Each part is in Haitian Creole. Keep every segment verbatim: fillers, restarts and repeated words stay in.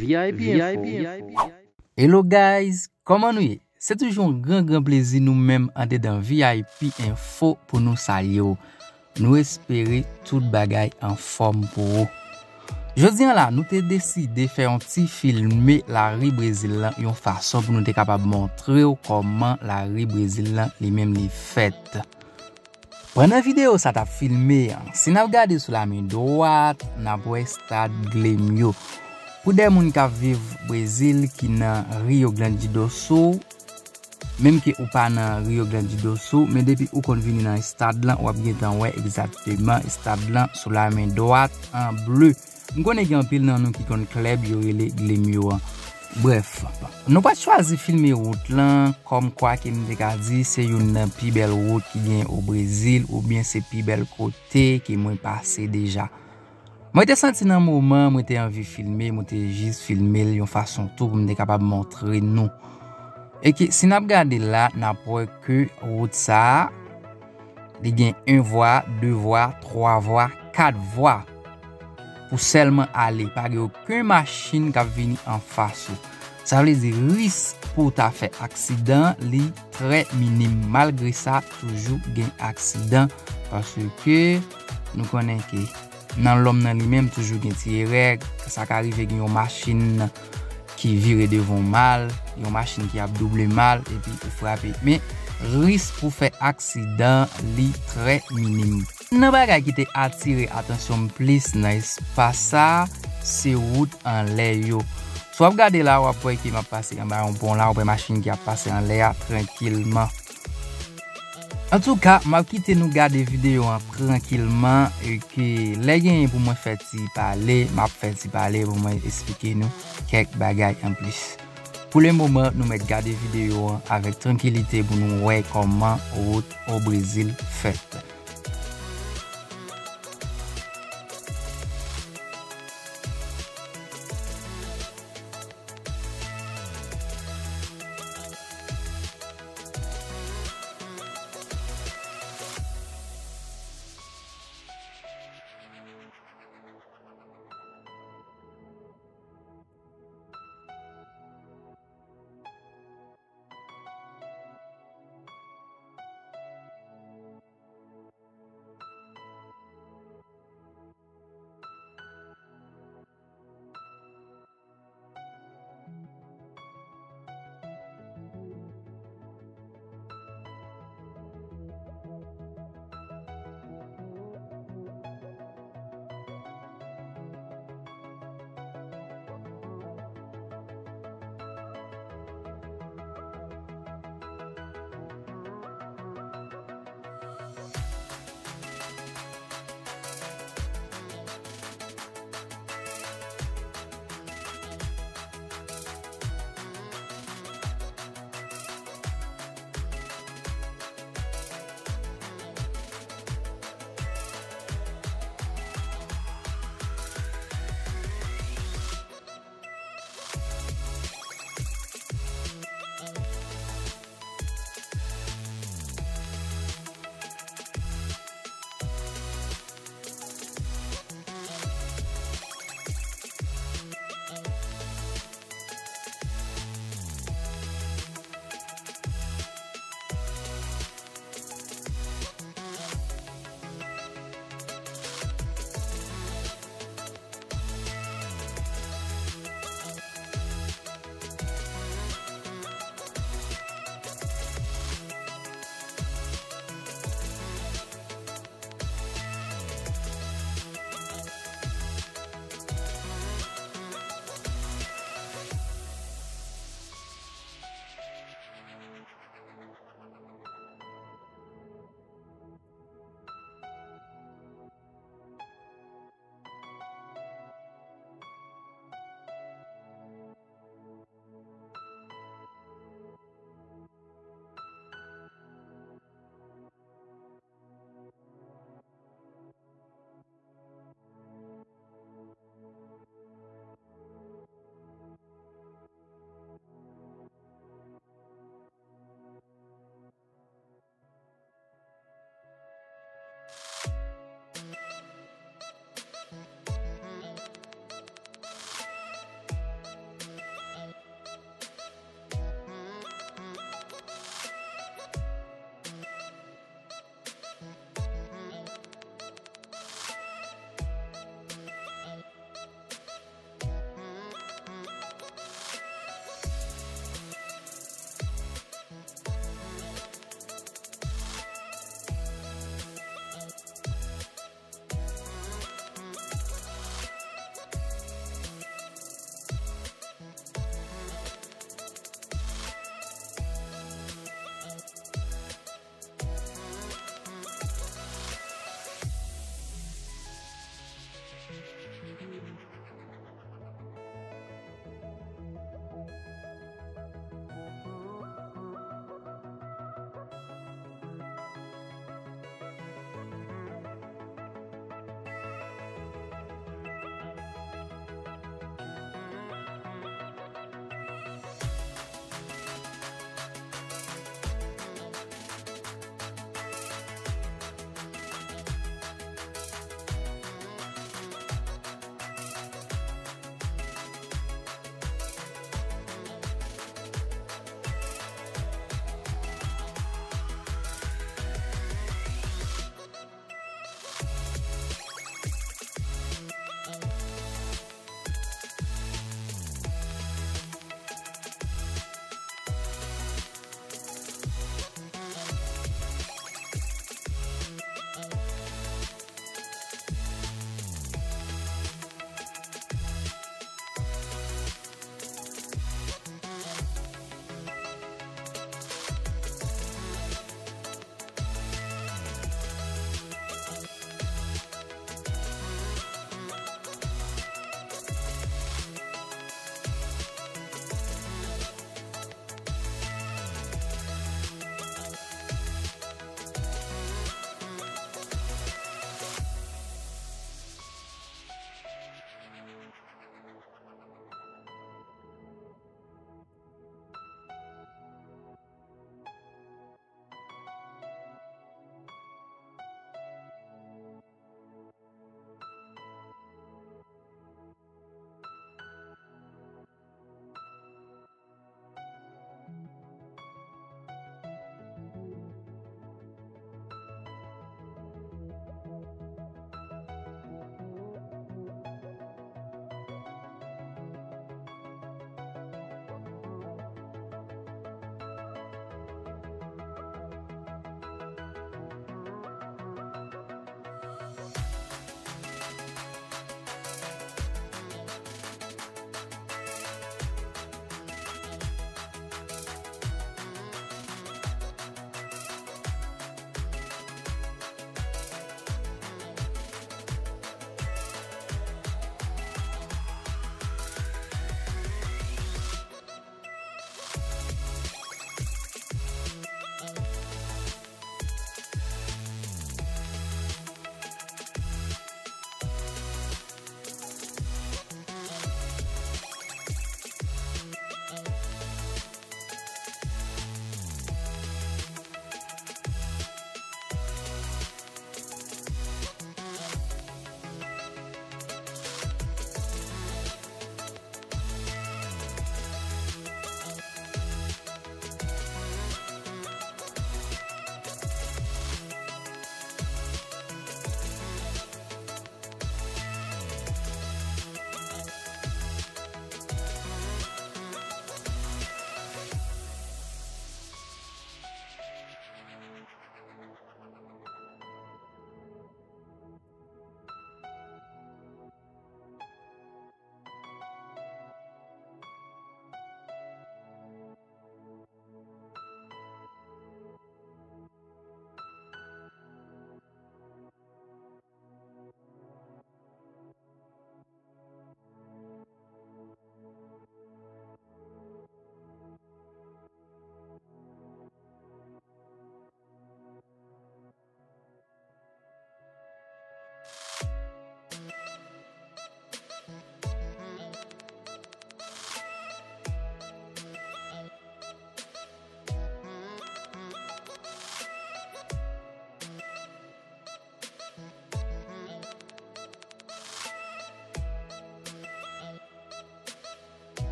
V I P Info. Hello guys, kòman nou ye? Se toujou yon gran gran plezi nou menm andedan V I P Info pou nou salye w. Nou espere tout bagay anfòm pou ou. Jodi a la, nou te deside fè yon ti filme lari Brezil lan yon fason pou nou te kapab montre w kòman lari Brezil lan li menm li fèt. Pandan videyo sa t ap filme an, si n ap gade sou lamen dwat, n ap wè stad Grêmio. Pou de moun k ap viv Brezil ki nan Rio Grande do Sul, menm ke ou pa nan Rio Grande do Sul, men depi ou konn vini nan estad lan, w ap gentan wè egzakteman estad lan sou lamen dwat an ble. M konnen gen anpil nan nou ki konn klèb yo rele Grêmio an. Brèf, nou pa t chwazi filme wout lan, kòmkwa ke m te ka di se youn nan pi bèl wout ki gen o Brezil, oubyen se pi bèl kote ke mwen pase deja. Mwen te santi nan moman, mwen te anvi filme, mwen te jis filme l yon fason tou pou m te kapab montre nou. E ke si n ap gade la, n ap wè ke wout sa a, li gen en vwa, de vwa, twa vwa, kat vwa. Pou sèlman ale, pa gen okenn machin k ap vini anfas ou. Sa vle di risk pou w ta fè aksidan, li trè minim. Malgre sa, toujou gen aksidan, paske nou konnen ke nan lòm nan li menm toujou gen ti erè, sa ka rive gen yon machin ki vire devan w mal, yon machin ki ap double mal, epi ou frape. Men, risk pou fè aksidan, li trè minim. Nan bagay ki te atire atansyon m plis nan espas sa, se wout anlè yo. Si w ap gade la, w ap wè ke m ap pase anba yon pon la, w ap wè machin ki ap pase anlè a trankilman. Antouka, m ap kite nou gade videyo an trankilman e ke lè genyen pou mwen fè ti pale, m ap fè ti pale pou mwen esplike nou kèk bagay anplis. Pou le moman, nou mèt gade videyo an avèk trankilite pou nou wè kòman wout o Brezil fèt.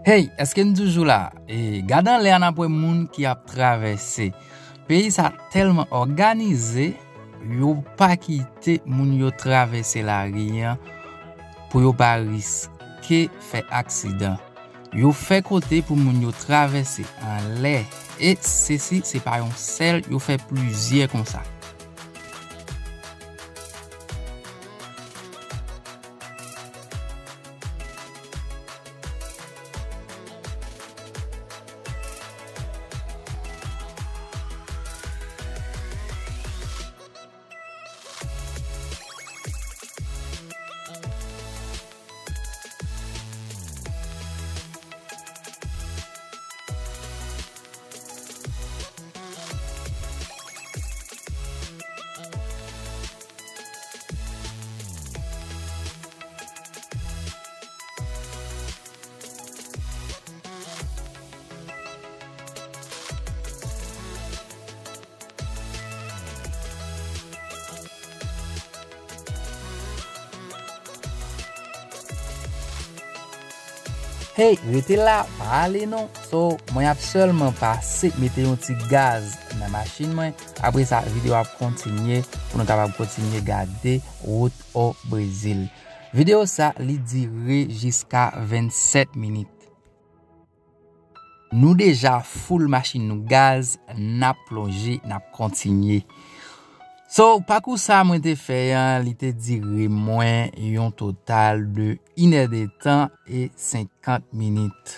Hey, èske n toujou la? E, gade anlè a, n ap wè moun ki ap travèse. Peyi sa tèlman òganize, yo pa kite moun yo travèse lari an pou yo pa riske fè aksidan. Yo fè kote pou moun yo travèse anlè. E sesi, se pa yon sèl, yo fè plizyè konsa. Hey, rete la, pa ale non. So, mwen ap sèlman pase mete yon ti gaz nan machin mwen. Apre sa, videyo ap kontinye pou nou kapab kontinye gade wout o Brezil. Videyo sa, li dire jiska vennsèt minit. Nou deja full machin nou gaz, n ap plonje, n ap kontinye. So, pakou sa mwen te fè an, li te dire mwen yon total de inèdtan e senkant minit.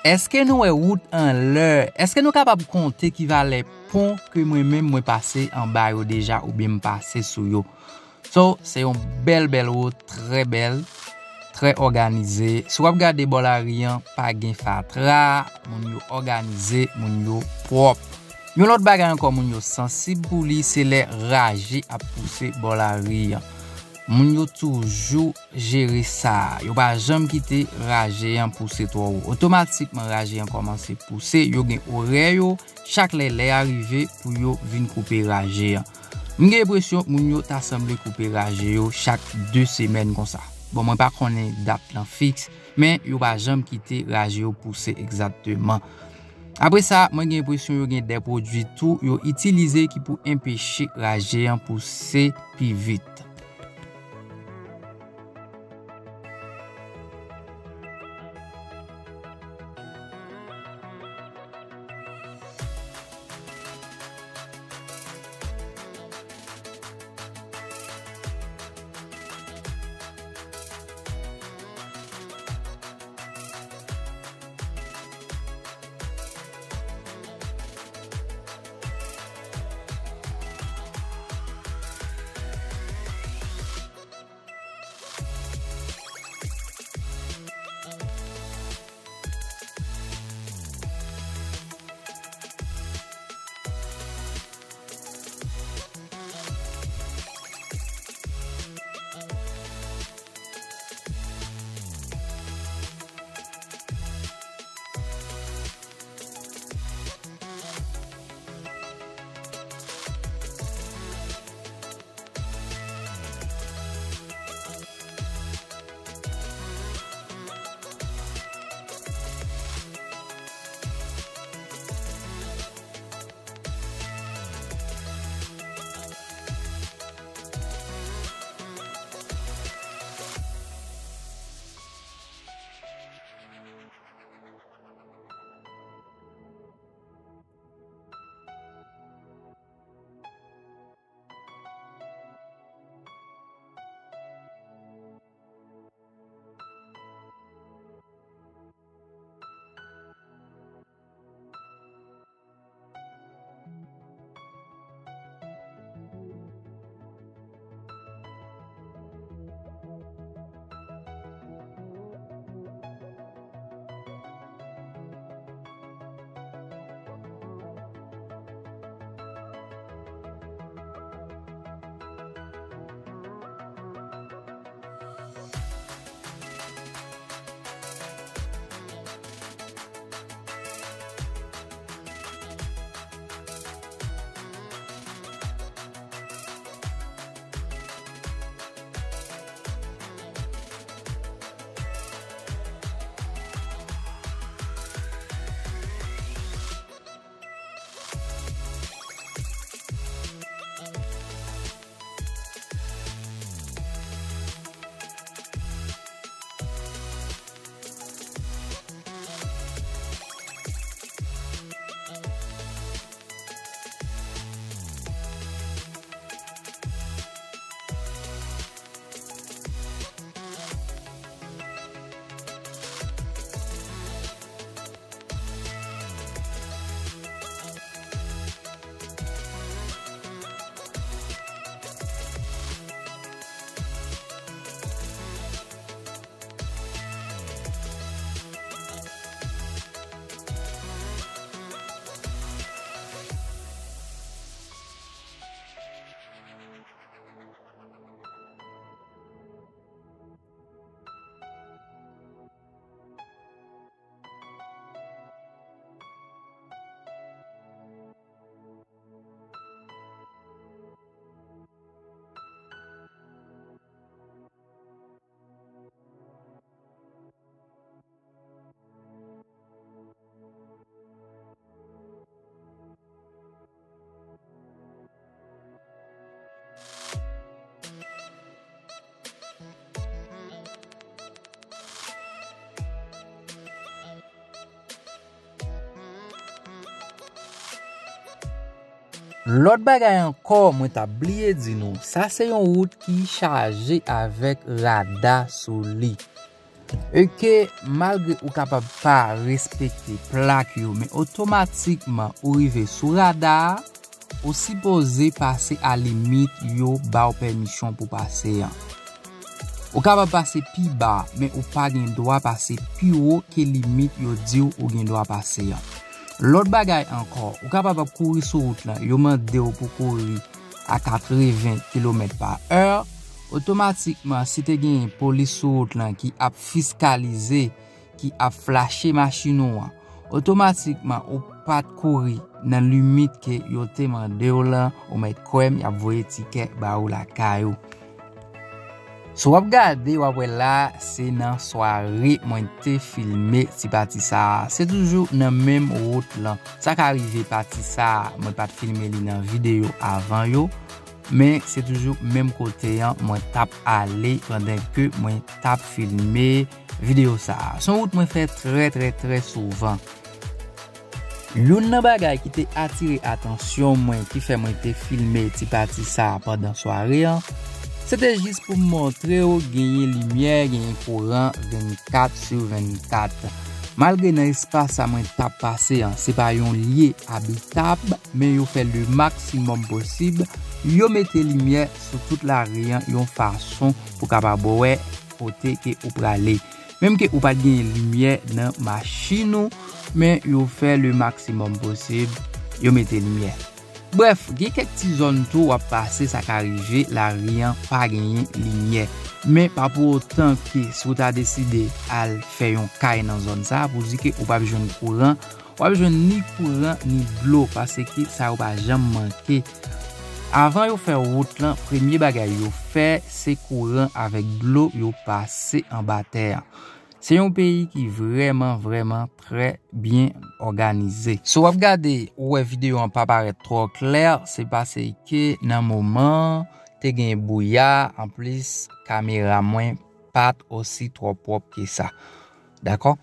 Èske nou wè wout anlè? Èske nou kapab konte ki valè pon ke mwen menm mwen pase anba yo deja oubyen m pase sou yo? So, se yon bèl, bèl wout, trè bèl, trè òganize. Si w ap gade bò lari an, pa gen fatra, moun yo òganize, moun yo pwòp. Yon lòt bagay ankò, moun yo sansib pou li, se lè raje ap pouse bò lari an. Moun yo toujou jere sa. Yo pa janm kite raje an pouse twò wo. Otomatikman, raje an kòmanse pouse. Yo gen orè yo, chak lè lè a rive pou yo vin koupe raje an. M gen enpresyon moun yo ta sanble koupe raje yo chak de semèn konsa. Bon, mwen pa konnen dat lan fiks, men yo pa janm kite raje yo pouse egzakteman. Apre sa, mwen gen enpresyon yo gen de pwodui tou yo itilize ki pou enpeche raje an pouse pi vit. Lòt bagay ankò, mwen t ap bliye di nou, sa se yon wout ki chaje avèk rada sou li. E ke malgre ou kapab pa respekte plak yo, men otomatikman ou rive sou rada a, ou sipoze pase a limit yo ba w pèmisyon pou pase an. Ou kapab pase pi ba, men ou pa gen dwa pase pi wo ke limit yo di w ou gen dwa pase an. Lòt bagay ankò, ou kapab ap kouri sou wout lan, yo mande w pou kouri a katreven kilomèt pa è, otomatikman, si te gen polis sou wout lan ki ap fiskalize, ki ap flache machin ou an, otomatikman, ou pa t kouri nan limit ke yo te mande w lan, ou mèt kwè m, y ap voye tikè ba ou lakay ou. Si w ap gade, w ap wè la, se nan sware mwen te filme ti pati sa a. Se toujou nan menm wout lan. Sa ka rive pati sa a, mwen pa t filme li nan videyo avan yo, men se toujou menm kote an mwen t ap ale pandan ke mwen t ap filme videyo sa a. Se yon wout mwen fè trè, trè, trè souvan. Youn nan bagay ki te atire atansyon mwen ki fè mwen te filme ti pati sa a pandan sware an, se te jis pou m montre w genyen limyè, genyen kouran vennkat sou vennkat. Malgre nan espas sa mwen t ap pase an, se pa yon lye abitab, men yo fè le maksimòm posib, yo mete limyè sou tout lari an yon fason pou kapab wè kote ke ou prale. Menm ke ou pa t genyen limyè nan machin ou, men yo fè le maksimòm posib, yo mete limyè. Brèf, gen kèk ti zòn tou w ap pase, sa ka rive, lari an pa genyen limyè. Men pa pou otan ke si w ta deside al fè yon kay nan zòn sa a, pou di ke ou p ap jwenn kouran, w ap jwenn ni kouran ni dlo, paske sa yo pa janm manke. Avan yo fè wout lan, premye bagay yo fè, se kouran avèk dlo yo pase anba tè a. Se yon peyi ki vrèman, vrèman trè byen òganize. Si w ap gade, ou wè videyo an pa parèt twò klè, se paske nan moman an, te gen bouya, anplis, kamera mwen pa t osi twò pwòp ke sa. Dakò?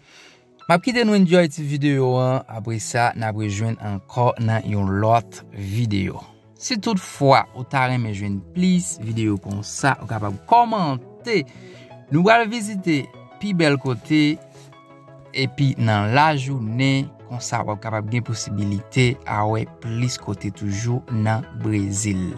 M ap kite nou enjoy ti videyo an, apre sa, n ap rejwenn ankò nan yon lòt videyo. Si toutfwa ou ta renmen jwenn plis videyo konsa, ou kapab kòmante. Nou pral vizite pi bèl kote, epi nan lajounen, konsa w ap kapab gen posibilite a wè plis kote toujou nan Brezil.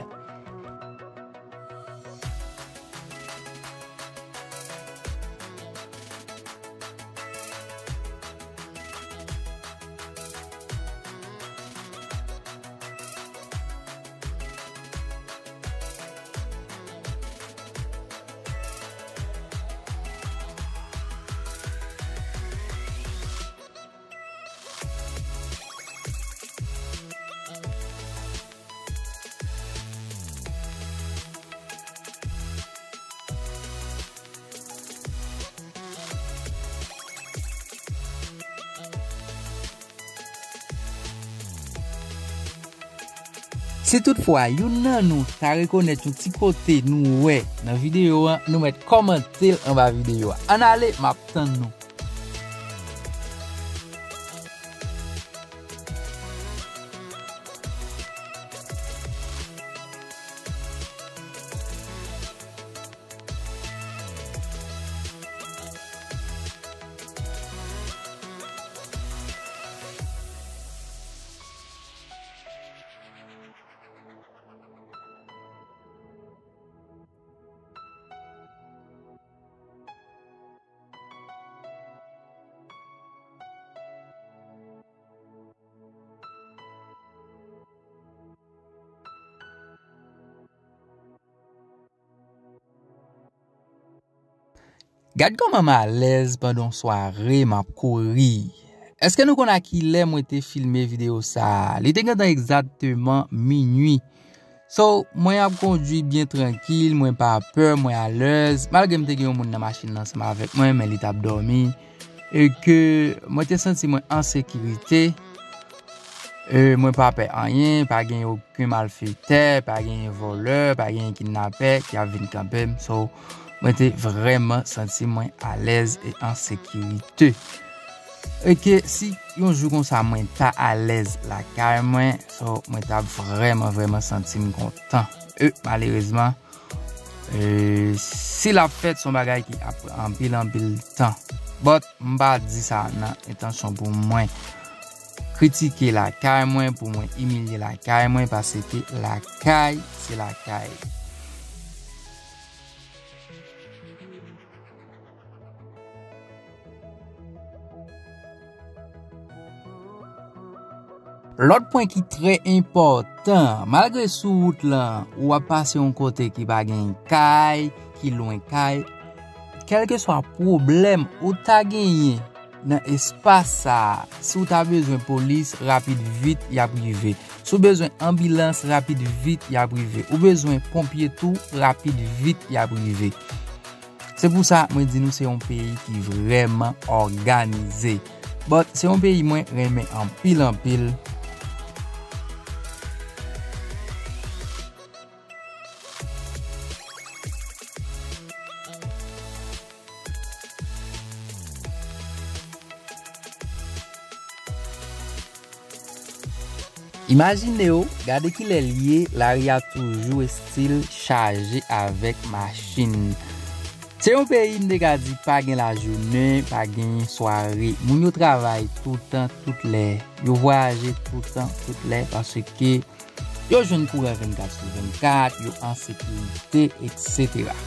Si toutfwa youn nan nou ta rekonèt yon ti kote nou wè nan videyo an, nou mèt kòmante l anba videyo a. Ann ale, m ap tann nou. Gad kòman m alèz pandan yon sware m ap kouri. Èske nou konn a kilè mwen te filme videyo sa a? Li te gentan egzakteman minui. So, mwen ap kondui byen trankil, mwen pa pè, mwen alèz. Malgre m te gen yon moun nan machin nan ansanm avèk mwen, men li t ap dòmi. E ke mwen te santi mwen an sekirite. E mwen pa pè anyen, pa gen okenn malfetè, pa gen vòlè, pa gen kidnapè ki ap vin kanpe m. So, mwen te vrèman santi mwen alèz e an sekirite. Eke si yon jou konsa mwen ta alèz lakay mwen, so mwen ta vrèman, vrèman santi m kontan. E, malerezman, e, si l ap fèt, se yon bagay ki ap pran anpil, anpil tan. But, m pa di sa nan entansyon pou mwen kritike lakay mwen, pou mwen imilye lakay mwen, paske lakay, se lakay. Lòt pwen ki trè enpòtan, malgre sou wout lan, ou ap pase yon kote ki pa gen kay, ki lwen kay, kèlkeswa pwoblèm ou ta genyen nan espas sa a, si w ta bezwen polis, rapid vit, y ap rive. Si w bezwen anbilans, rapid vit, y ap rive. Ou bezwen ponpye tou, rapid vit, y ap rive. Se pou sa mwen di nou se yon peyi ki vrèman òganize. But se yon peyi mwen renmen anpil, anpil. Imajine w, gade kilè l ye, lari a toujou estil chaje avèk machin. Se yon peyi m te ka di pa gen lajounen, pa gen sware. Moun yo travay toutan, tout lè. Yo vwayaje toutan, tout lè, paske yo jwenn kouran vennkat sou vennkat, yo an sekirite, etsetera.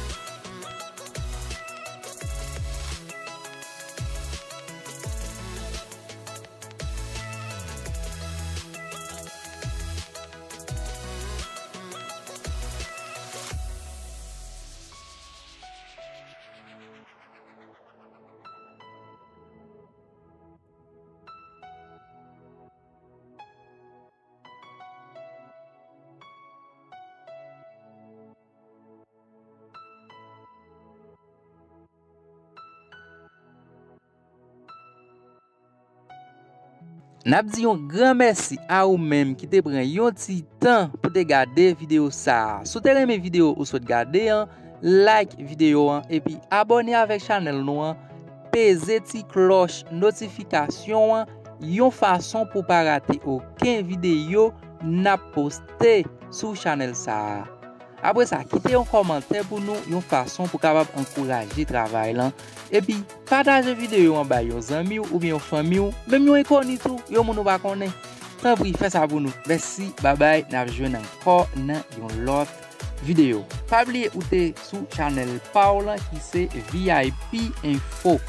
N ap di yon gran mèsi a ou menm ki te pran yon ti tan pou te gade videyo sa a. Si w te renmen videyo ou sot gade an, like videyo an epi abòne avèk chanèl nou an, peze ti klòch notifikasyon an yon fason pou w pa rate okenn videyo n ap poste sou chanèl sa a. Apre sa, kite yon kòmantè pou nou, yon fason pou kapab ankouraje travay lan. Epi, pataje videyo an bay yon zanmi w oubyen yon fanmi w, menm yon enkoni tou, yon moun ou pa konnen. Tanpri, fè sa pou nou. Mèsi, babay, n ap jwenn ankò nan yon lòt videyo. Pa bliye ou te sou chanèl pa w lan ki se V I P Info.